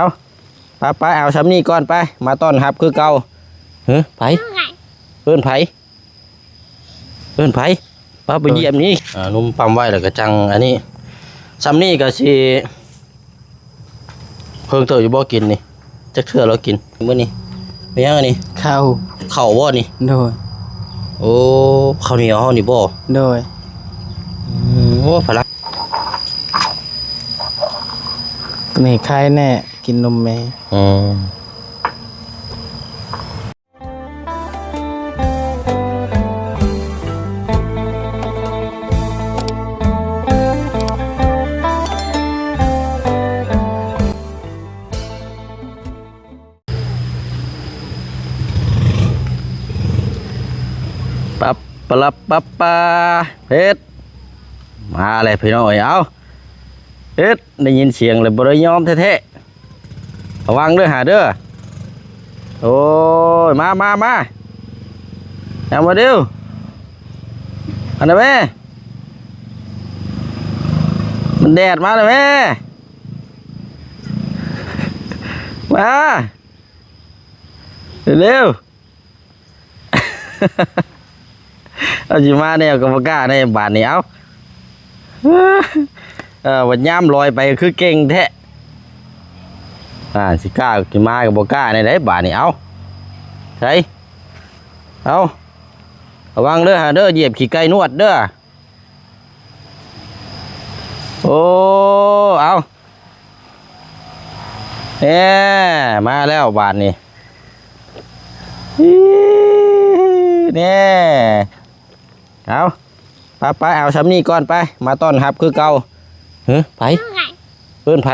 ເອົາ ໄປໆ ເອົາຊ່ຳນີ້ກ່ອນໄປ ມາຕ້ອນຮັບຄືເກົ່າ. ຫື ໃຜ? ເອີ້ນໃຜ? ເອີ້ນໃຜ? ປ້າໄປຢ້ຽມນີ້. ອ່າ ນົມປ້ຳໄວ້ແລ້ວກໍຈັ່ງອັນນີ້. ຊ່ຳນີ້ກໍຊິເພິ່ງເຕີບຢູ່ບໍ່ກິນນີ້? ຈັກເທື່ອລາວກິນມື້ນີ້? ແມ່ນຫຍັງອັນນີ້? ເຂົ້າ. ເຂົ້າບໍ່ນີ້? ໂດຍ. ໂອ້ ເຂົ້າໜຽວເຮົານີ້ບໍ່? ໂດຍ. ອືມ ໂອ້ ພະລັງ ນີ້ໄຄແນ່ ກິນນົມແມ່. ອືມ. ປັບປະລັບປັບປາ ເຮັດ ມາແລ້ວພີ່ນ້ອງເອີຍ. ເອົາ ເຮັດ ໄດ້ຍິນສຽງແລ້ວບໍ່ໄດ້ຍອມແທ້ໆ. ລະວັງເດີຫາເດີ. ໂອ້ຍ ມາ ມາ ມາ ຍັງບໍ່ດິວ ອັນນັ້ນແມ່ ມັນແດດມາແລ້ວແມ່ ມາ ເລັວໆ. ເອົາ ຊິມາແນວກໍບໍ່ກ້າແນ່ບາດນີ້. ເອົາ ເອີ ບັດຍາມລອຍໄປຄືເກັ່ງແທ້. ອ່າ ຊິກ້າຊິມາກໍບໍ່ກ້າແນວໃດບາດນີ້. ເອົາ ໃສ ເອົາ ລະວັງເດີຫາເດີ ຢຽບຂີ້ໄກ່ນວດເດີ. ໂອ້ ເອົາ ແນ່ ມາແລ້ວບາດນີ້ ແນ່. ເອົາ ໄປໆ ເອົາຊ່ຳນີ້ກ່ອນໄປ ມາຕ້ອນຮັບຄືເກົ່າ. ຫື ໃຜ? ເອີ້ນໃຜ?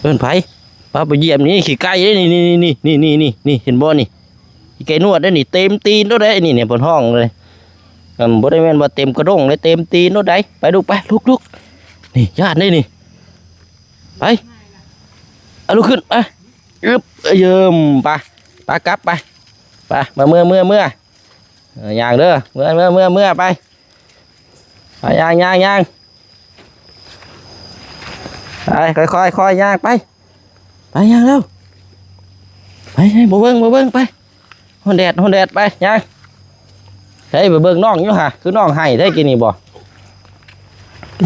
ເອີ້ນໃຜ? ປ້າໄປຢ້ຽມນີ້ ຂີ້ໄກ່ເດ້ນີ້ ນີ້ ນີ້ ເຫັນບໍ່ນີ້? ຂີ້ໄກ່ນວດເດ້ນີ້ ເຕັມຕີນໂລດເດ້ນີ້ ນີ້ເພິ່ນຮ້ອງເລີຍ. ອືມ ບໍ່ໄດ້ແມ່ນວ່າເຕັມກະດົ້ງເດ້ ເຕັມຕີນໂລດໃດ. ໄປລູກ ໄປ ລຸກໆ ນີ້ ຢ້ານເດ້ນີ້. ໄປ ເອົາ ລຸກຂຶ້ນ ໄປ ອຶບ ເຢີມ ໄປ ໄປ ກັບໄປ ໄປ ມາ ເມືອ ເມືອ ເມືອ ເອີ ຍ່າງເດີ ເມືອ ເມືອ ເມືອ ເມືອ ໄປ ໄປ ຍ່າງ ຍ່າງ ຍ່າງ ໄປ ຄ່ອຍໆ ຄ່ອຍຍ່າງໄປ ໄປ ຍ່າງເລັວ ໄປ ໄປ ບໍ່ເບິ່ງ ບໍ່ເບິ່ງ ໄປ ຮ້ອນແດດ ຮ້ອນແດດ ໄປ ຍ່າງ ເຮີ້ຍ ໄປເບິ່ງນ້ອງຢູ່ຫາ ຄືນ້ອງໄຫ້ແທ້ກີ້ນີ້ບໍ່?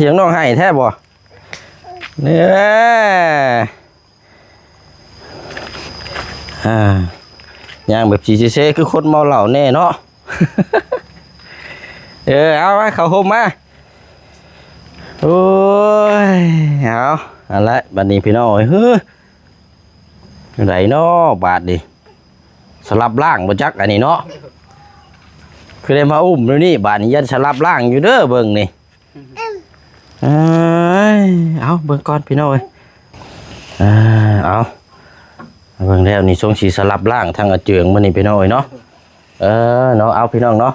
ສຽງນ້ອງໄຫ້ແທ້ບໍ່? ເອີ ອ່າ ຍ່າງແບບຊິເຊໆ ຄືຄົນເມົາເຫຼົ້າແນ່ເນາະ. ເອີ ເອົາມາ ເຂົ້າຮົ່ມມາ. ໂອ້ຍ ເອົາ ອັນລະ ບັດນີ້ພີ່ນ້ອງເອີຍ ເຮີ ຈັ່ງໃດເນາະບາດນີ້? ສະຫຼັບລ້າງບໍ່ຈັກອັນນີ້ເນາະ ຄືໄດ້ມາອຸ້ມແນວນີ້ ບາດນີ້ຢ້ານສະຫຼັບລ້າງຢູ່ເດີ ເບິ່ງນີ້. ເອີຍ ເອົາ ເບິ່ງກ່ອນພີ່ນ້ອງເອີຍ ເອົາ ເບິ່ງແລ້ວນີ້ ຊົງຊິສະຫຼັບລ້າງທາງອາເຈືອງມື້ນີ້ພີ່ນ້ອງເອີຍເນາະ. ເອີ ເນາະ ເອົາ ພີ່ນ້ອງເນາະ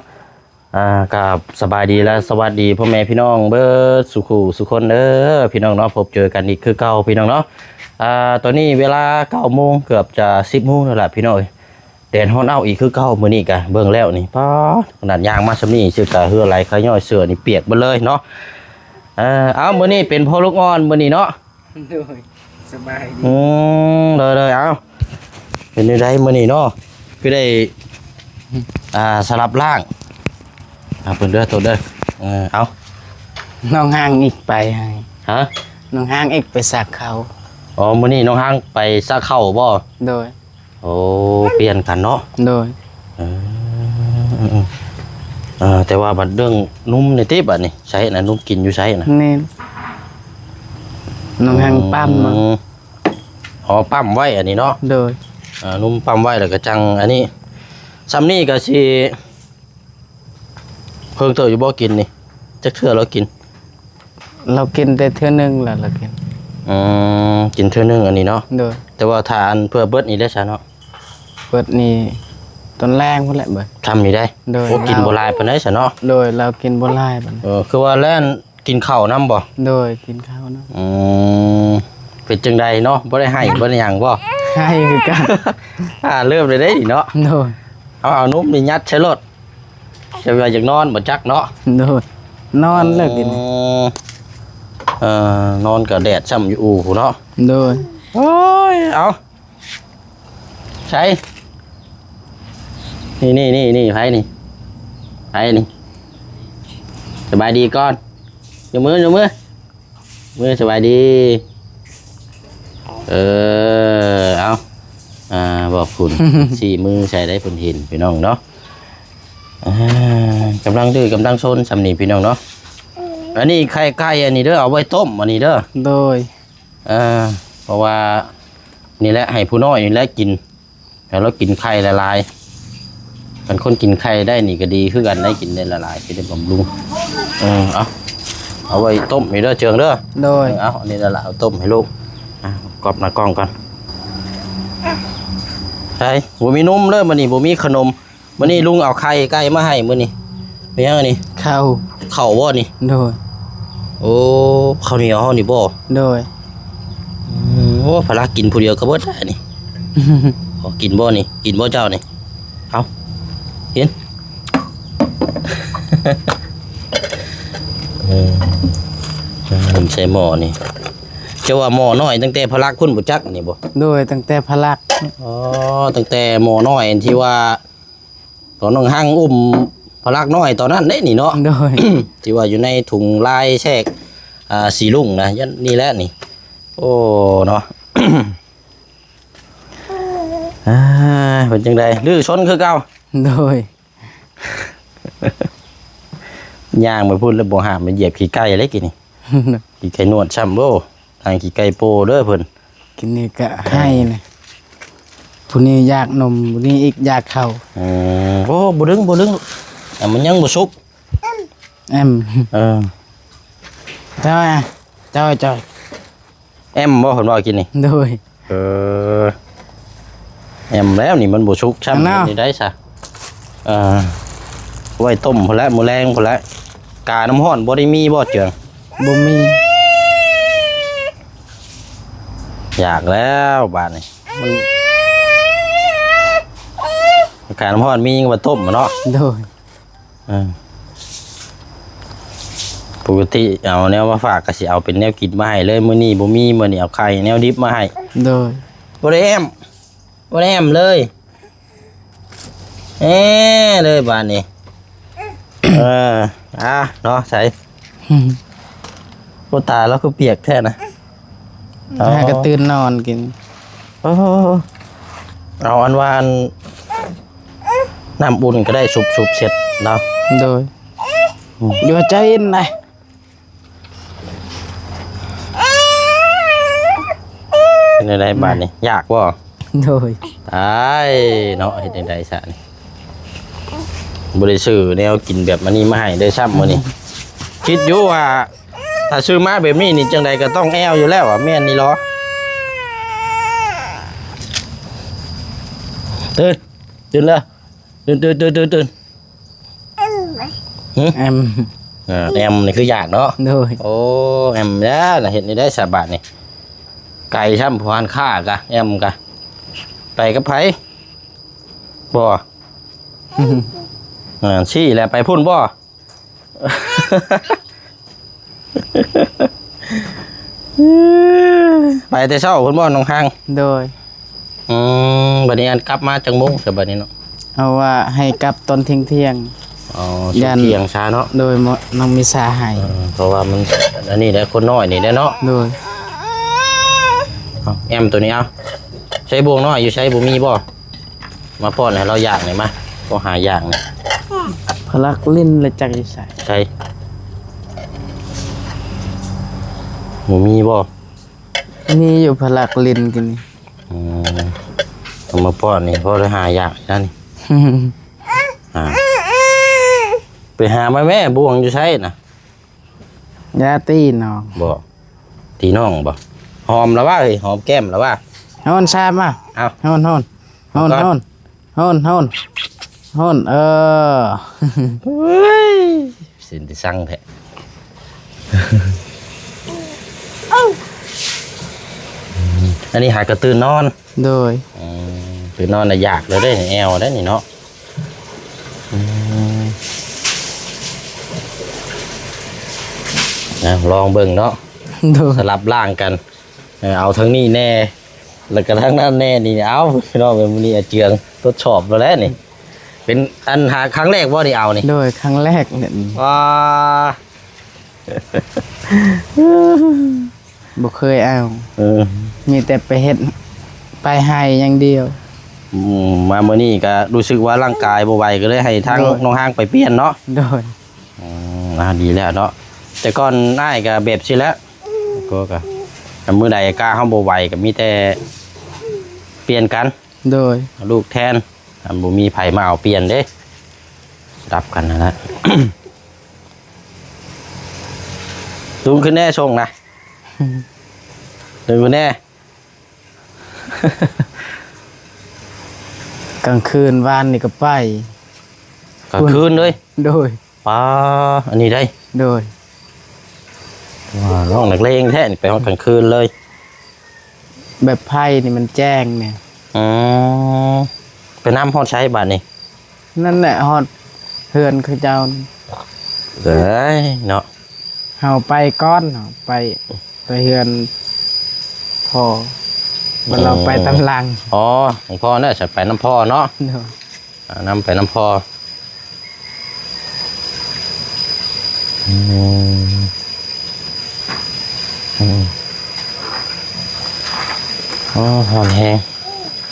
ອ່າ ກາບສະບາຍດີ ແລະ ສະຫວັດດີພໍ່ແມ່ພີ່ນ້ອງເບິດສູ່ຄູ່ສູ່ຄົນເດີພີ່ນ້ອງເນາະ. ພົບເຈີກັນອີກຄືເກົ່າພີ່ນ້ອງເນາະ. ອ່າ ຕອນນີ້ເວລາເກົ້າໂມງ ເກືອບຈະສິບໂມງແລ້ວລະພີ່ນ້ອງເອີຍ. ແດດຮ້ອນເອົ້າອີກຄືເກົ່າ ມື້ນີ້ກະເບິ່ງແລ້ວນີ້ ປາດ ຂະໜາດຍ່າງມາຊ່ຳນີ້ຊື່ກະເຫື່ອໄຫຼຄະຍ້ອຍ ເສື້ອນີ້ປຽກເບິດເລີຍເນາະ. ເອີ ເອົາ ມື້ນີ້ເປັນພໍ່ລູກອ່ອນມື້ນີ້ເນາະ. ໂດຍ ສະບາຍດີ. ອືມ ໂດຍໆ ເອົາ ເປັນແນວໃດມື້ນີ້ເນາະ ຄືໄດ້ ອ່າ ສະຫຼັບລ້າງ ເອົາ ເບິ່ງເດີ ໂຕເດີ ເອີ ເອົາ ນ້ອງຮ່າງອີກໄປໃຫ້ ຮະ ນ້ອງຮ່າງອີກໄປສັກເຂົ້າ. ອໍ ມື້ນີ້ນ້ອງຮ່າງໄປສັກເຂົ້າບໍ່? ໂດຍ. ໂອ້ ປ່ຽນກັນເນາະ. ໂດຍ. ເອີ ເອີ ແຕ່ວ່າບັດເລື່ອງນົມນີ້ຕິ ບັດນີ້ໃສນະ ນົມກິນຢູ່ໃສນະ? ແມ່ນ ນ້ອງຫັ້ນປ້ຳມາ. ອໍ ປ້ຳໄວ້ອັນນີ້ເນາະ. ໂດຍ. ເອີ ນົມປ້ຳໄວ້ແລ້ວກໍຈັ່ງອັນນີ້. ຊ່ຳນີ້ກໍຊິ ເພິ່ງເຕີບຢູ່ບໍ່ກິນນີ້? ຈັກເທື່ອລາວກິນ? ລາວກິນແຕ່ເທື່ອໜຶ່ງລະ ລາວກິນ. ອືມ ກິນເທື່ອໜຶ່ງອັນນີ້ເນາະ. ໂດຍ. ແຕ່ວ່າຖ້າອັນເພື່ອເບິດນີ້ໄດ້ຊະເນາະ? ເບິດນີ້ຕອນແລງພຸ້ນແຫຼະເບິດ. ຊ່ຳນີ້ໄດ້. ໂດຍ. ໂອ້ ກິນບໍ່ຫຼາຍປານໃດຊະເນາະ? ໂດຍ ລາວກິນບໍ່ຫຼາຍປານໃດ. ເອີ ຄືວ່າແລ່ນ ກິນເຂົ້ານຳບໍ່? ໂດຍ ກິນເຂົ້ານຳ. ອືມ ເປັນຈັ່ງໃດເນາະ? ບໍ່ໄດ້ໄຫ້ ບໍ່ໄດ້ຫຍັງບໍ່? ໄຫ້ຄືກັນ. ອ່າ ເລີ່ມແລ້ວເດ້ເນາະ. ໂດຍ. ເອົາ ເອົານົມນີ້ຍັດໃສ່ໂລດ. ຈະວ່າຢາກນອນບໍ່ຈັກເນາະ. ໂດຍ. ນອນແລ້ວກິນ. ອືມ ເອີ ນອນກໍແດດຊ້ຳຢູ່ອູ້ພຸ້ນເນາະ. ໂດຍ. ໂອ້ຍ ເອົາ ໃສ ນີ້ ນີ້ ນີ້ ນີ້ ໃຜນີ້ ໃຜນີ້ ສະບາຍດີກ່ອນ ຍົກມື ຍົກມື ມື ສະບາຍດີ ເອີ ເອົາ ອ່າ ບອກຄຸນ ຊີ້ມືໃສ່ໄດ້ ເພິ່ນເຫັນ ພີ່ນ້ອງເນາະ ອ່າ ກຳລັງດື້ກຳລັງຊົນຊ່ຳນີ້ ພີ່ນ້ອງເນາະ ອັນນີ້ໄຂ່ໄກ່ ອັນນີ້ເດີ ເອົາໄວ້ຕົ້ມ ອັນນີ້ເດີ ໂດຍ ເອີ ເພາະວ່ານີ້ແຫຼະ ໃຫ້ຜູ້ນ້ອຍນີ້ແຫຼະກິນ ໃຫ້ລາວກິນໄຂ່ຫຼາຍໆ ຄັນຄົນກິນໄຂ່ໄດ້ນີ້ກໍດີຄືກັນ ໄດ້ກິນໄດ້ຫຼາຍໆ ຊິໄດ້ບຳລຸງ ເອີ ເອົາ ເອົາໄວ້ຕົ້ມນີ້ເດີເຈີງເດີ ໂດຍ ເອີ ເອົາ ອັນນີ້ລະລະ ເອົາຕົ້ມໃຫ້ລູກ ອ່ະ ກອບໜ້າກ້ອງກ່ອນ ໃສ ບໍ່ມີນົມເດີ ມື້ນີ້ບໍ່ມີຂະໜົມ ມື້ນີ້ລຸງເອົາໄຂ່ໄກ່ມາໃຫ້ມື້ນີ້ ເປັນຫຍັງອັນນີ້ ເຂົ້າ ເຂົ້າບໍ່ນີ້ ໂດຍ ໂອ້ ເຂົ້າໜຽວເຮົານີ້ບໍ່ ໂດຍ ອືມ ໂອ້ ພະລັກກິນຜູ້ດຽວກໍເບິດແລ້ວນີ້ ຂໍກິນບໍ່ນີ້ ກິນບໍ່ເຈົ້ານີ້ ເອົາ ກິນ ເອີ ໃສ່ໝໍ້ນີ້ ເຈົ້າວ່າໝໍ້ນ້ອຍຕັ້ງແຕ່ພະລັກພຸ້ນບໍ່ຈັກນີ້ບໍ່ ໂດຍ ຕັ້ງແຕ່ພະລັກ ອໍ ຕັ້ງແຕ່ໝໍ້ນ້ອຍທີ່ວ່າ ຕອນນ້ອງຮັງອຸ້ມພະລັກນ້ອຍຕອນນັ້ນເດ້ນີ້ເນາະ ໂດຍ ທີ່ວ່າຢູ່ໃນຖົງລາຍແຊກ ອ່າ ສີລຸງນະ ນີ້ແຫຼະນີ້ ໂອ້ ເນາະ ອ່າ ເປັນຈັ່ງໃດ ດື້ຊົນຄືເກົ່າ ໂດຍ ຍ່າງໄປພຸ້ນແລ້ວບໍ່ຫ້າມ ໄປຢຽບຂີ້ໄກ່ເລີຍກີ້ນີ້ ຂີ້ໄກ່ນວດຊ້ຳ ໂອ້ ທາງຂີ້ໄກ່ໂປເດີເພິ່ນ ກິນນີ້ກະໄຫ້ນະ ຜູ້ນີ້ຢາກນົມ ຜູ້ນີ້ອີກຢາກເຂົ້າ ອືມ ໂອ້ ບໍ່ດຶງ ບໍ່ດຶງ ອ່ະ ມັນຍັງບໍ່ສຸກ ແອມ ເອີ ເຈົ້າ ເຈົ້າ ເຈົ້າ ແອມບໍ່ ເພິ່ນເວົ້າກິນນີ້ ໂດຍ ເອີ ແອມແລ້ວນີ້ ມັນບໍ່ສຸກຊ້ຳ ອັນນ່າ ນີ້ໄດ້ຊະ ເອີ ໄວ້ຕົ້ມພຸ້ນແຫຼະ ມື້ແລງພຸ້ນແຫຼະ ການ້ຳຮ້ອນບໍ່ໄດ້ມີບໍ່ເຈີງ ບໍ່ມີ ຢາກແລ້ວບາດນີ້ ມັນ ການ້ຳຮ້ອນມີຫຍັງກໍຕົ້ມເນາະ ໂດຍ ເອີ ປົກກະຕິເອົາແນວມາຝາກກໍຊິເອົາເປັນແນວກິນມາໃຫ້ເລີຍ ມື້ນີ້ບໍ່ມີ ມື້ນີ້ເອົາໄຂ່ແນວດິບມາໃຫ້ ໂດຍ ບໍ່ໄດ້ແອ້ມ ບໍ່ໄດ້ແອ້ມເລີຍ ແອ້ເລີຍບາດນີ້ ເອີ ອ່າ ເນາະ ໃສ ໂອ້ ຕາລາວຄືປຽກແທ້ນະ ຫາກະຕື່ນນອນກິນ ໂອ້ ເອົາອັນວ່າອັນ ນ້ຳອຸ່ນກໍໄດ້ຊຸບໆເຊັດເນາະ ໂດຍ ອືມ ຢູ່ໃຈນະ ເປັນຈັ່ງໃດບາດນີ້ ຢາກບໍ່ ໂດຍ ຕາຍເນາະ ເຮັດຈັ່ງໃດຊະນີ້ ບໍ່ໄດ້ຊື້ແນວກິນແບບອັນນີ້ມາໃຫ້ເລີຍຊ້ຳມື້ນີ້ ຄິດຢູ່ວ່າ ຖ້າຊື້ມາແບບນີ້ນີ້ ຈັ່ງໃດກໍຕ້ອງແອວຢູ່ແລ້ວ ແມ່ນນີ້ເນາະ ຕື່ນ ຕື່ນເລີຍ ຕື່ນ ຕື່ນ ຕື່ນ ຕື່ນ ຫື? ແອມ ເອີ ແອມນີ້ຄືຢາກເນາະ ໂດຍ ໂອ້ ແອມແລ້ວ ເຮັດແນວໃດຊະບາດນີ້ ໄກຊ້ຳ ຜູ້ຮ້ານຄ້າກະ ແອມກະ ໄປກັບໃຜ ບໍ່ ອ່າ ຊີ້ແຫຼະ ໄປພຸ້ນບໍ່ ໄປແຕ່ເຊົ້າພຸ້ນບໍ່ ນ້ອງຮັງ ໂດຍ ອືມ ບັດນີ້ອັນກັບມາຈັກໂມງຊະບັດນີ້ເນາະ ເຮົາວ່າໃຫ້ກັບຕອນທ່ຽງໆ ອໍ ຊ່ວງທ່ຽງຊະເນາະ ໂດຍ ນ້ອງມີສາໃຫ້ ເອີ ເພາະວ່າມັນ ອັນນີ້ແຫຼະ ຄົນນ້ອຍນີ້ແຫຼະເນາະ ໂດຍ ເອົາ ແອມໂຕນີ້ ເອົາ ໃຊ້ບ່ວງນ້ອຍຢູ່ໃສ ບໍ່ມີບໍ່? ມາປ້ອນໃຫ້ລາວຢ່າງນີ້ມາ ຕ້ອງຫາຢ່າງນີ້ ພະລັກຫຼິ້ນລະຈັກຢູ່ໃສ ໃສ ບໍ່ມີບໍ່? ມີຢູ່ພະລັກຫຼິ້ນກິນນີ້ ອືມ ເອົາມາປ້ອນນີ້ ພໍໄດ້ຫາຢາກນັ້ນນີ້ ອ່າ ໄປຫາມາແມ່ ບ່ວງຢູ່ໃສນະ? ຢ່າຕີນ້ອງ ບໍ່ ຕີນ້ອງບໍ່? ຫອມລະວ່າເຮີ້ຍ ຫອມແກ້ມລະວ່າ ຮ້ອນຊາມມາ ເອົາ ຮ້ອນ ຮ້ອນ ຮ້ອນ ຮ້ອນ ເອີ ເປັນຕາຊັງແທ້ ອັນນີ້ຫາກະຕື່ນນອນ ໂດຍ ອືມ ຕື່ນນອນລະຢາກເລີຍເດ້ ແອວໄດ້ນີ້ເນາະ ອືມ ນະ ລອງເບິ່ງເນາະ ໂດຍ ສະຫຼັບລ່າງກັນ ເອີ ເອົາທາງນີ້ແດ່ ແລ້ວກໍທາງນັ້ນແດ່ນີ້ ເອົາ ພີ່ນ້ອງເອີຍ ມື້ນີ້ອາເຈືອງທົດສອບແລ້ວແຫຼະນີ້ ເປັນອັນຫາຄັ້ງແລກບໍ່ນີ້ເອົານີ້? ໂດຍ ຄັ້ງແລກເລີຍນີ້. ວ້າ ບໍ່ເຄີຍເອົາ ເອີ ມີແຕ່ໄປເຮັດ ໄປໄຮ່ຢ່າງດຽວ. ອືມ ມາມື້ນີ້ກໍຮູ້ສຶກວ່າຮ່າງກາຍບໍ່ໄຫວ ກໍເລີຍໃຫ້ທາງ ໂດຍ ນ້ອງຮ້າງໄປປ່ຽນເນາະ. ໂດຍ. ອືມ ອ່າ ດີແລ້ວເນາະ ແຕ່ກ່ອນອ້າຍກໍແບບຊີ້ແຫຼະ ກໍ ກໍ ຄັນມື້ໃດກະເຮົາບໍ່ໄຫວກໍມີແຕ່ປ່ຽນກັນ. ໂດຍ. ເອົາລູກແທນ ຄັນບໍ່ມີໃຜມາເອົາປ່ຽນເດ້ ສະດັບກັນຫັ້ນແຫຼະ. ສູງຂຶ້ນແດ່ຊົງນະ ສູງຂຶ້ນແດ່. ກາງຄືນວານນີ້ກໍໄປ ກາງຄືນເລີຍ? ໂດຍ. ປ້າ ອັນນີ້ໄດ໋. ໂດຍ. ວ້າ ນ້ອງນັກເລງແທ້ນີ້ ໄປຮອດກາງຄືນເລີຍ ແບບໄຟນີ້ມັນແຈ້ງແດ່. ອືມ ໄປນຳຮອດໃສບາດນີ້? ນັ້ນແຫຼະ ຮອດເຮືອນເຂົາເຈົ້າ. ເອີຍເນາະ ເຮົາໄປກ່ອນ ເຮົາໄປ ໄປເຮືອນພໍ່ ບັດເຮົາໄປຕາມຫຼັງ. ອໍ ຂອງພໍ່ນະ ຊິໄປນຳພໍ່ເນາະ. ໂດຍ. ອ່າ ນຳໄປນຳພໍ່. ອືມ ອືມ ອໍ ຮ້ອນແຮງ.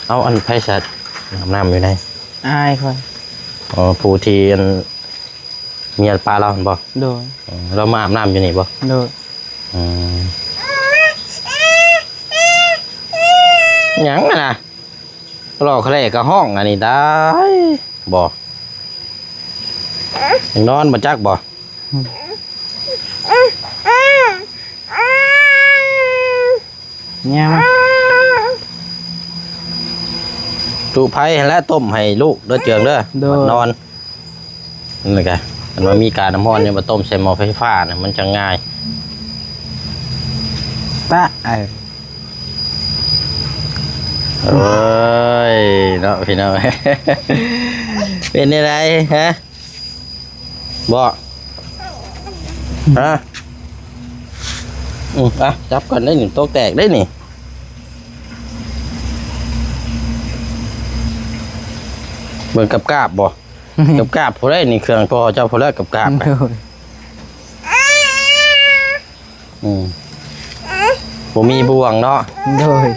ເອົາ ອັນ ໃຜສັດ ອາບນ້ຳຢູ່ໃນ? ອ້າຍຂ້ອຍ. ອໍ ຜູ້ທີ່ອັນ ເມຍປ້າລາວຫັ້ນບໍ່? ໂດຍ. ອໍ ລາວມາອາບນ້ຳຢູ່ນີ້ບໍ່? ໂດຍ. ອືມ ຫຍັງຫັ້ນນະ? ຫຼໍ່ຄະແຫຼກະຮ້ອງອັນນີ້ໄດ້ບໍ່? ຍັງນອນບໍ່ຈັກບໍ່? ຫຍັງ? ຈຸໄຟຫັ້ນແຫຼະ ຕົ້ມໃຫ້ລູກເດີເຈືອງເດີ. ໂດຍ. ນອນ. ນີ້ກະ ອັນວ່າມີການ້ຳຮ້ອນນີ້ມາຕົ້ມໃສ່ໝໍ້ໄຟຟ້ານະ ມັນຈັ່ງງ່າຍ. ຕະ ເອີ ໂອ້ຍ ເນາະ ພີ່ນ້ອງ ເປັນແນວໃດ ຮະ? ບໍ່ ຮະ? ອືມ ອ່ະ ຈັບກ່ອນໄດ໋ນີ້ ໂຕະແຕກໄດ໋ນີ້ ເບິ່ງກາບໆ ບໍ່? ກາບໆ ຜູ້ໃດນີ້ ເຄື່ອງພໍ່ເຈົ້າຜູ້ໃດກາບໆ ໂດຍ ອືມ ບໍ່ມີບ່ວງເນາະ. ໂດຍ.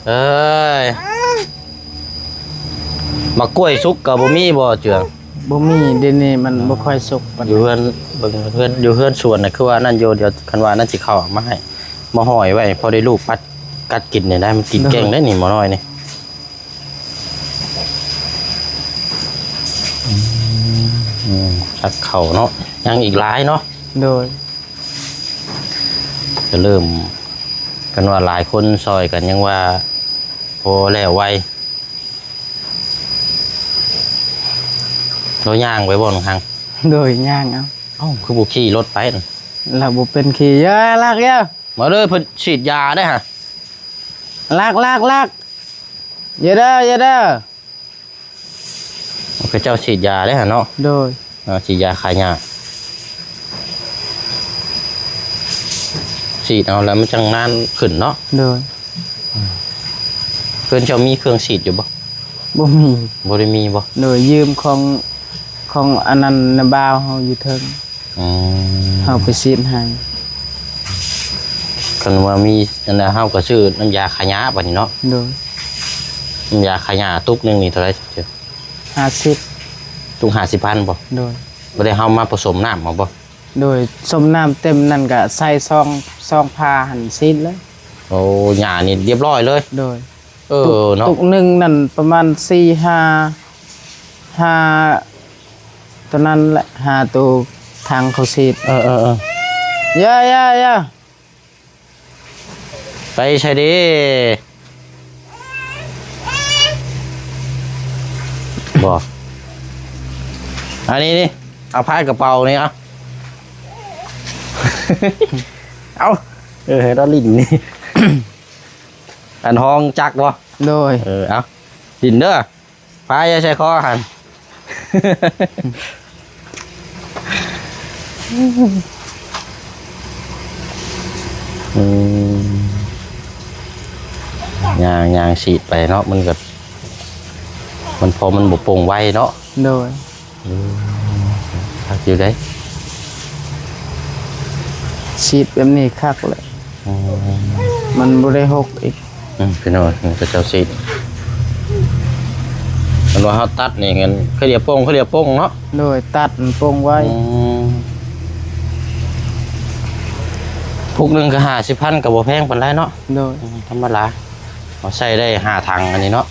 ເອີຍ ໝາກກ້ວຍສຸກກໍບໍ່ມີບໍ່ເຈືອງ? ບໍ່ມີ ດຽວນີ້ມັນ ອ່າ ບໍ່ຄ່ອຍສຸກປານໃດ. ຢູ່ເຮືອນ ເບິ່ງເຮືອນ ຢູ່ເຮືອນສວນນະ ຄືວ່ານັ້ນຢູ່ ດຽວຄັນວ່ານັ້ນຊິເຂົ້າເອົາມາໃຫ້ ມາຫ້ອຍໄວ້ ພໍໄດ້ລູກປັດກັດກິນນີ້ນະ ມັນກິນເກັ່ງ ໂດຍ ເດ້ນີ້ ໝໍນ້ອຍນີ້. ອືມ ອືມ ຕັກເຂົ້າເນາະ ຍັງອີກຫຼາຍເນາະ. ໂດຍ. ກະເລີ່ມ ຄັນວ່າຫຼາຍຄົນຊ່ອຍກັນຍັງວ່າພໍແລ້ວໄວ. ລາວຍ່າງໄປບໍ່ນ້ອງຮັງ? ໂດຍ ຍ່າງເອົາ. ເອົ້າ ຄືບໍ່ຂີ່ລົດໄປນະ? ລາວບໍ່ເປັນຂີ່. ຢ່າ ລັກ ຢ່າ ມາເດີ ເພິ່ນສີດຢາເດ້ຫະ. ລັກ ລັກ ລັກ ຢ່າເດີ ຢ່າເດີ. ເຂົາເຈົ້າສີດຢາເດ້ຫະເນາະ. ໂດຍ. ເອີ ສີດຢາຂ້າຫຍ້າ ສີດເອົາແລ້ວມັນຈັ່ງນານຂຶ້ນເນາະ. ໂດຍ. ເພື່ອນເຈົ້າມີເຄື່ອງສີດຢູ່ບໍ່? ບໍ່ມີ. ບໍ່ໄດ້ມີບໍ່? ໂດຍ ຢືມຂອງ ຂອງອັນນັ້ນນະ ບ່າວເຮົາຢູ່ເທິງ. ອືມ ເຮົາໄປສີດໃຫ້. ຄັນວ່າມີອັນນັ້ນ ເຮົາກໍຊື້ນ້ຳຢາຂ້າຫຍ້າບາດນີ້ເນາະ. ໂດຍ. ນ້ຳຢາຂ້າຫຍ້າຕຸກໜຶ່ງນີ້ເທົ່າໃດ? ຫ້າສິບ. ຕຸກຫ້າສິບພັນບໍ່? ໂດຍ. ບໍ່ໄດ້ເຮົາມາປະສົມນ້ຳເອົາບໍ່? ໂດຍ. ສົມນ້ຳເຕັມນັ້ນກະໃສ່ຊອງ ຊອງຜ້າຫັ້ນສີດເລີຍ. ໂອ້ ຫຍ້ານີ້ລຽບຮ້ອຍເລີຍ. ໂດຍ. ເອີ ຕຸກ ເນາະ ຕຸກໜຶ່ງນັ້ນປະມານສີ່ ຫ້າ ຫ້າ ໂຕນັ້ນແຫຼະ ຫ້າໂຕທາງເຂົາສີດ. ເອີໆໆ ຢ່າ ຢ່າ ຢ່າ ໄປໃສເດ? ບໍ່ ອັນນີ້ນີ້ ເອົາພາຍກະເປົານີ້ ເອົາ ເອົາ ເອີ ໃຫ້ລາວຫຼິ້ນນີ້ ອັນຫ້ອງຈັກບໍ່? ໂດຍ. ເອີ ເອົາ ຫຼິ້ນເດີ ພາຍໃສ່ຄໍຫັ້ນ. ອືມ ຍ່າງ ຍ່າງສີດໄປເນາະ ມັນກໍ ມັນ ເພາະມັນບໍ່ໂປ່ງໄວເນາະ. ໂດຍ. ອືມ ຄັກຢູ່ເດ້ ສີດແບບນີ້ຄັກແຫຼະ. ອືມ ມັນບໍ່ໄດ້ຫົກອີກ. ອືມ ພີ່ນ້ອງ ເຂົາເຈົ້າສີດ ຄັນວ່າເຮົາຕັດນີ້ ເຫັນເຂົາເຈົ້າໂປ່ງ ເຂົາເຈົ້າໂປ່ງເນາະ. ໂດຍ ຕັດມັນໂປ່ງໄວ. ອືມ ປຸກໜຶ່ງກໍຫ້າສິບພັນ ກໍບໍ່ແພງປານໃດເນາະ. ໂດຍ. ອືມ ທຳມະດາ ເຮົາໃຊ້ໄດ້ຫ້າຖັງອັນນີ້ເນາະ.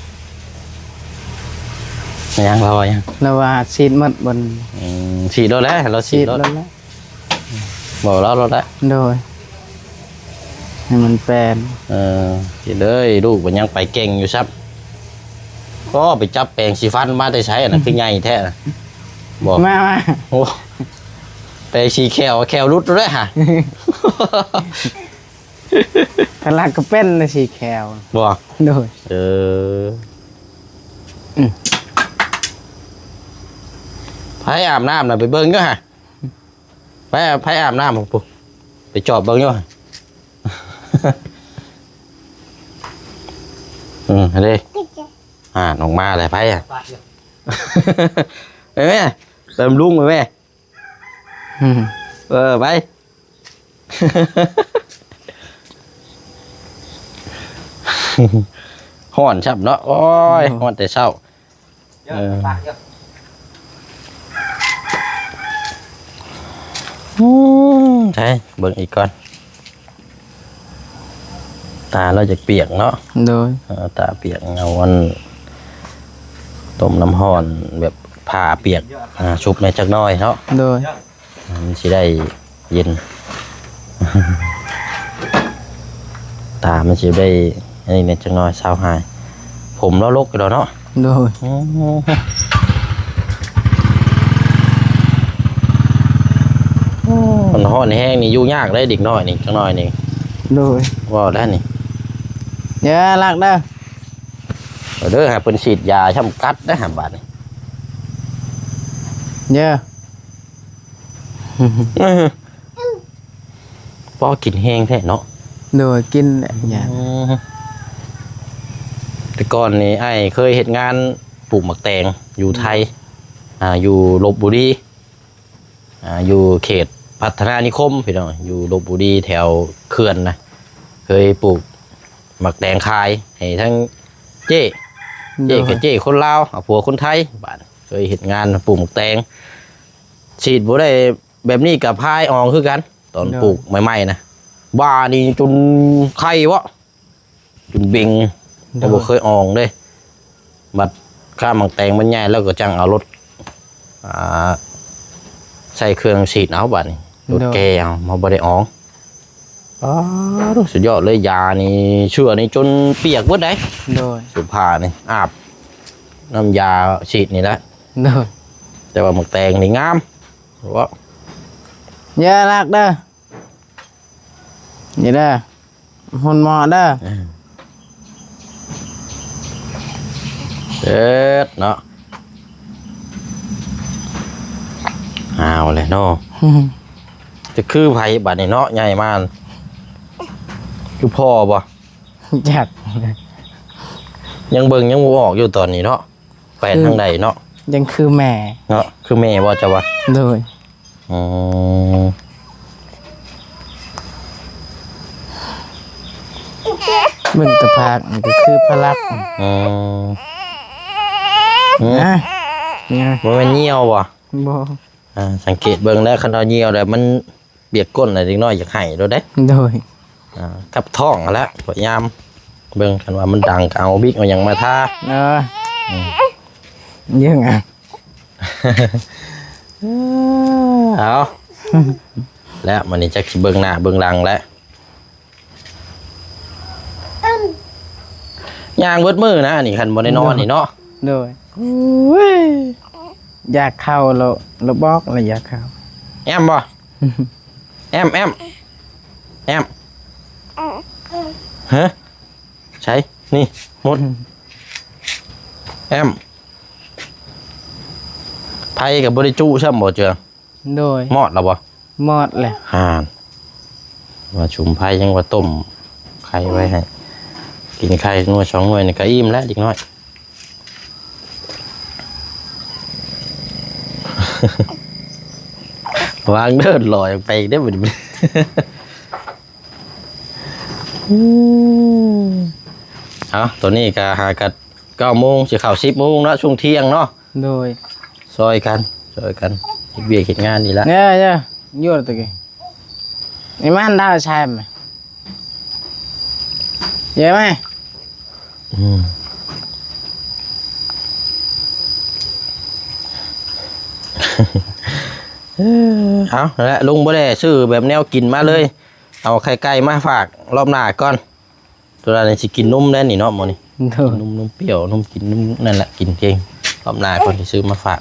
ຍັງ ລາວວ່າຫຍັງ? ລາວວ່າສີດໝົດບ່ອນ. ອືມ ສີດໂລດແຫຼະ ລາວສີດໂລດ. ສີດໂລດແຫຼະ ບອກລາວໂລດແຫຼະ. ໂດຍ ໃຫ້ມັນແປນ. ເອີ ຊິເລີຍ ລູກມັນຍັງໄປເກັ່ງຢູ່ຊ້ຳ. ກໍໄປຈັບແປງສີຟັນມາແຕ່ໃສ ອັນນັ້ນ ອືມ ຄືໃຫຍ່ແທ້ນະ. ບໍ່ ມາ ມາ. ໂອ້ ແປງສີແຂ້ວ ແຂ້ວຫຼຸດໂລດເດ້ຫະ. ຄັນລັກກໍເປັນນະສີແຂ້ວ. ບໍ່? ໂດຍ. ເອີ ອືມ ໃຜອາບນ້ຳນະ ໄປເບິ່ງຢູ່ຫະ. ໄປ ໃຜອາບນ້ຳພຸ້ນ ໄປຈອບເບິ່ງຢູ່. ອືມ ເດ້ ອ່າ ອອກມາແລ້ວ ໃຜອະ? ໄປແມ່ ໄປບຳລຸງໄປແມ່. ອືມ ເອີ ໄປ. ຮ້ອນຊ້ຳເນາະ ໂອ້ຍ ໂອ້ ຮ້ອນແຕ່ເຊົ້າ. ເອີ ອືມ ໃສ ເບິ່ງອີກກ່ອນ ຕາລາວຈະປຽກເນາະ. ໂດຍ. ເອີ ຕາປຽກ ເອົາອັນ ຕົ້ມນ້ຳຮ້ອນແບບຜ້າປຽກ ອ່າ ຊຸບແດ່ຈັກໜ້ອຍເນາະ. ໂດຍ. ມັນຊິໄດ້ເຢັນ ຕາມັນຊິໄດ້ອັນນີ້ແດ່ຈັກໜ້ອຍ ຊາວຫາຍ ຜົມລາວລົກຢູ່ດອກເນາະ. ໂດຍ. ໂອ້ ມັນຮ້ອນແຮງນີ້ ຢູ່ຍາກເດ້ເດັກນ້ອຍນີ້ ຈັກໜ້ອຍນີ້. ໂດຍ. ເວົ້າໄດ້ນີ້ ຢ່າລັກເດີ ເດີ ໃຫ້ເພິ່ນສີດຢາຊ້ຳກັດເດີ ບາດນີ້ ເດີ. ພໍກິນແຮງແທ້ເນາະ. ໂດຍ ກິນແຫຼະ ອືມ ແຕ່ກ່ອນນີ້ອ້າຍເຄີຍເຮັດງານປູກໝາກແຕງຢູ່ໄທ ອືມ ອ່າ ຢູ່ລົບບຸລີ ອ່າ ຢູ່ເຂດພັດທະນານິຄົມ ພີ່ນ້ອງ ຢູ່ລົບບຸລີແຖວເຂື່ອນນະ ເຄີຍປູກໝາກແຕງຂາຍໃຫ້ທັງເຈ້ ເຈ້ ໂດຍ ກັບເຈ້ຄົນລາວ ເອົາຜົວຄົນໄທ ບາດເຄີຍເຮັດງານປູກໝາກແຕງ ສີດບໍ່ໄດ້ ແບບນີ້ກໍພາຍອອງຄືກັນ ຕອນ ໂດຍ ປູກໃໝ່ໆນະ ບາດນີ້ຈົນໄຂ່ວະ ຈົນເບັງ ໂດຍ ກໍບໍ່ເຄີຍອອງເດ້. ບັດຂ້າໝາກແຕງມັນໃຫຍ່ແລ້ວກໍຈັ່ງເອົາລົດ ອ່າ ໃສ່ເຄື່ອງສີດເອົາ ບາດນີ້ ໂດຍ ລົດແກ່ເອົາ ມາບໍ່ໄດ້ອອງ. ປາດ ສຸດຍອດເລີຍ ຢານີ້ ເຊື້ອນີ້ຈົນປຽກເບິດໄດ໋. ໂດຍ. ສຸພານີ້ອາບນ້ຳຢາສີດນີ້ແຫຼະ. ໂດຍ. ແຕ່ວ່າໝາກແຕງນີ້ງາມ. ເວົ້າ ຢ່າລັກເດີ ນີ້ເດີ ຮຸ່ນໝໍ້ເດີ. ເອີ ເອີດເນາະ ເອົາແຫຼະເນາະ. ຈະຄືໃຜບັດນີ້ເນາະ ໃຫຍ່ມາ ຄືພໍ່ບໍ່? ຈັກ ຍັງເບິ່ງຍັງບໍ່ອອກຢູ່ຕອນນີ້ເນາະ. ແຂວນທາງໃດເນາະ? ຍັງຄືແມ່ເນາະ ຄືແມ່ບໍ່ເຈົ້າວ່າ? ໂດຍ. ອືມ ເບິ່ງແຕ່ພາກມັນກໍຄືພະລັກ. ອືມ ນະ ບໍ່ແມ່ນຍ່ຽວບໍ່? ບໍ່. ອ່າ ສັງເກດເບິ່ງແລ້ວ ຄັນເຮົາຍ່ຽວແລ້ວມັນ ປຽກກົ້ນນະ ເດັກນ້ອຍຢາກໄຫ້ໂລດເດ້. ໂດຍ. ອ່າ ກັບທ້ອງຫັ້ນແຫຼະ ພະຍາຍາມເບິ່ງ ຄັນວ່າມັນດັງກໍເອົາບິກເອົາຫຍັງມາທາ. ເອີ ອືມ ຍິງອ່ະ ເອົາ ແລ້ວມື້ນີ້ຈັກຊິເບິ່ງໜ້າເບິ່ງຫຼັງແລ້ວ. ຍ່າງເບິດມື້ນະ ອັນນີ້ຄັນບໍ່ໄດ້ນອນນີ້ເນາະ. ໂດຍ. ໂອ້ຍ ຢາກເຂົ້າແລ້ວ ແລ້ວບອກແລ້ວຢາກເຂົ້າ. ແອມບໍ່? ແອມ ແອມ ແອມ ຮະ ໃສ ນີ້ ໝົດ ແອມ ໄຟກໍບໍ່ໄດ້ຈຸຊ້ຳບໍ່ເຈື່ອ? ໂດຍ. ມອດແລ້ວບໍ່? ມອດແລ້ວ. ຫານ ວ່າສຸມໄຟຍັງວ່າຕົ້ມໄຂ່ໄວ້ໃຫ້. ກິນໄຂ່ໜ່ວຍສອງໜ່ວຍນີ້ກໍອີ່ມແລ້ວເດັກນ້ອຍ. ວາງເດີນລອຍອອກໄປອີກເດີ້ບັດນີ້. ເອົາ ຕອນນີ້ກໍຫາກັນເກົ້າໂມງ ຊິເຂົ້າສິບໂມງເນາະ ຊ່ວງທ່ຽງເນາະ. ໂດຍ ຊ່ອຍກັນ ຊ່ອຍກັນເຮັດວຽກເຮັດງານນີ້ລະ. ເອີ ເອີ ຢູ່ລະຕະກີ້ ນີ້ມັນດາວຊາຍມາ ເຢີມາ. ອືມ ເອົາ ນັ້ນແຫຼະ ລຸງບໍ່ໄດ້ຊື້ແບບແນວກິນມາເລີຍ ເອົາໄຂ່ໄກ່ມາຝາກລອບໜ້າກ່ອນ. ຕົວນັ້ນຊິກິນນົມແດ່ນີ້ເນາະ ມື້ນີ້. ໂດຍ ນົມ ນົມປ່ຽວ ນົມກິນ ນົມນັ້ນແຫຼະ ກິນເກັ່ງ. ລອບໜ້າກ່ອນຊິຊື້ມາຝາກ.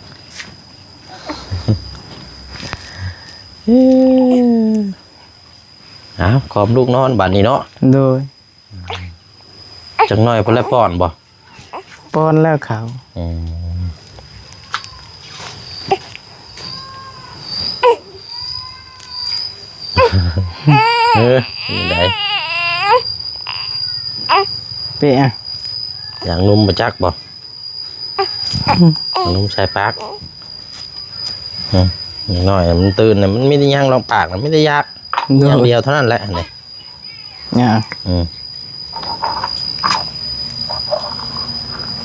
ເອີ ເອົາ ຄອມລູກນອນບາດນີ້ເນາະ. ໂດຍ ຈັກໜ້ອຍພຸ້ນແຫຼະ ປ້ອນບໍ່? ປ້ອນແລ້ວເຂົາ. ອືມ ເອີ ນີ້ໄດ ເປະອະ ຢາກນົມບໍ່ຈັກບໍ່? ອືມ ຢາກນົມໃສ່ປາກ. ອືມ ເດັກນ້ອຍມັນຕື່ນນະ ມັນມີແຕ່ຍ່າງລອງປາກນະ ມີແຕ່ຢາກ ໂດຍ ຢ່າງດຽວເທົ່ານັ້ນແຫຼະນີ້. ຫຍັງ? ອືມ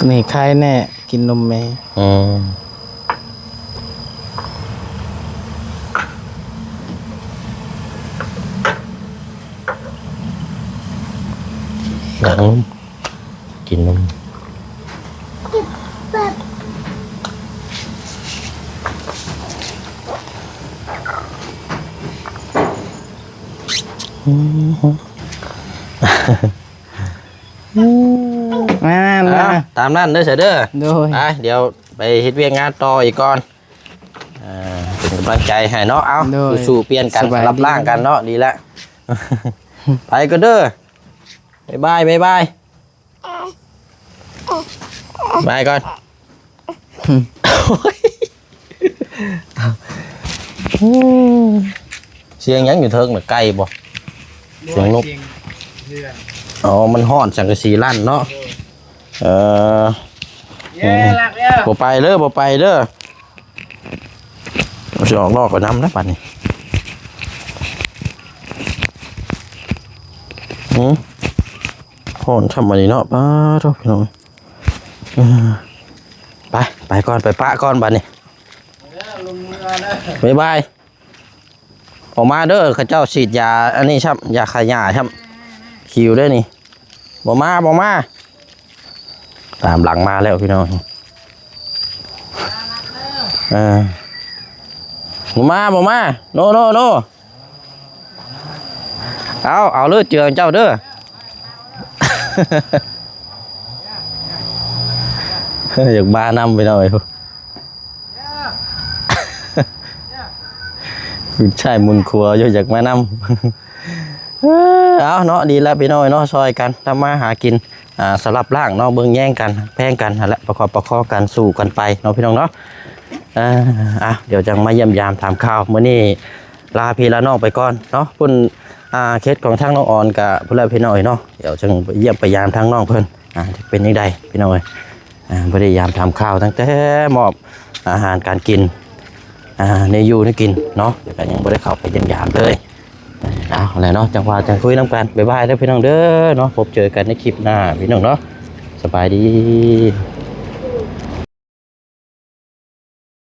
ນີ້ໄຄແນ່ ກິນນົມແມ່. ອືມ ຢາກນົມ ກິນນົມ. ອືມ ນັ້ນ ອ່າ ຕາມນັ້ນເດີ ເດີ. ໂດຍ ໄປ ດຽວໄປເຮັດວຽກງານຕໍ່ອີກກ່ອນ. ເປັນກຳລັງໃຈໃຫ້ເນາະ. ເອົາ ໂດຍ ສູ້ໆ ປ່ຽນກັນ ສະບາຍດີ ສະຫຼັບຮ່າງກັນເນາະ. ດີແລ້ວ ໄປກ່ອນເດີ. ບາຍບາຍ ບາຍບາຍ. ບາຍກ່ອນ. ສຽງຫຍັງຢູ່ເທິງນະ? ໄກ່ບໍ່? ສຽງນົກ. ອໍ ມັນຮ້ອນ ສັງກະສີລັ່ນເນາະ. ເອີ ບໍ່ໄປເດີ ບໍ່ໄປເດີ. ຊິອອກນອກໄປນຳແລ້ວບັດນີ້. ຫື ຮ້ອນຊ່ຳອັນນີ້ເນາະ. ປາໂທ້ ພີ່ນ້ອງ ເອີ ໄປ ໄປກ່ອນ ໄປປະກ່ອນບັດນີ້. ບາຍບາຍ. ອອກມາເດີ ເຂົາເຈົ້າສີດຢາອັນນີ້ຊ້ຳ ຢາຂ້າຫຍ້າຊ້ຳ. ຫິວເດ້ນີ້. ບໍ່ມາ ບໍ່ມາ. ຕາມຫຼັງມາແລ້ວ ພີ່ນ້ອງ. ເອີ ບໍ່ມາ ບໍ່ມາ. ໂນ ໂນ ໂນ. ເອົາ ເອົາເລີຍ ເຈື່ອງເຈົ້າເດີ. ຢາກມານຳ ພີ່ນ້ອງເອີຍ. ຂຶ້ນຊ້າຍໝູນຂວາຢູ່ ຢາກມານຳ. ເອີ ເອົາເນາະ ດີແລ້ວ ພີ່ນ້ອງເນາະ ຊ່ອຍກັນທຳມາຫາກິນ. ອ່າ ສະຫຼັບຮ່າງເນາະ ເບິ່ງແຍງກັນ ແພງກັນຫັ້ນແຫຼະ ປະຄັບປະຄອງກັນ ສູ້ກັນໄປເນາະ ພີ່ນ້ອງເນາະ. ເອີ ອ່າ ດຽວຈັ່ງມາຢ້ຽມຢາມຖາມຂ່າວ. ມື້ນີ້ລາພີ່ລານ້ອງໄປກ່ອນເນາະ. ພຸ້ນ ອ່າ ເຂດຂອງທາງນ້ອງອອນກະພຸ້ນແຫຼະ ພີ່ນ້ອງເອີຍເນາະ. ດຽວຈັ່ງຢ້ຽມໄປຢາມທາງນ້ອງເພິ່ນ ອ່າ ຈະເປັນຈັ່ງໃດ ພີ່ນ້ອງເອີຍ. ອ່າ ບໍ່ໄດ້ຢາມຖາມຂ່າວຕັ້ງແຕ່ມອບອາຫານການກິນ ອ່າ ແນວຢູ່ແນວກິນເນາະ ແຕ່ກໍຍັງບໍ່ໄດ້ເຂົ້າໄປຢ້ຽມຢາມເລີຍ. ເອົາແຫຼະເນາະ ຈັ່ງວ່າຈັ່ງຄຸຍນຳກັນ. ບາຍບາຍເດີ ພີ່ນ້ອງເດີເນາະ. ພົບເຈີກັນໃນຄລິບໜ້າ ພີ່ນ້ອງເນາະ. ສະບາຍດີ.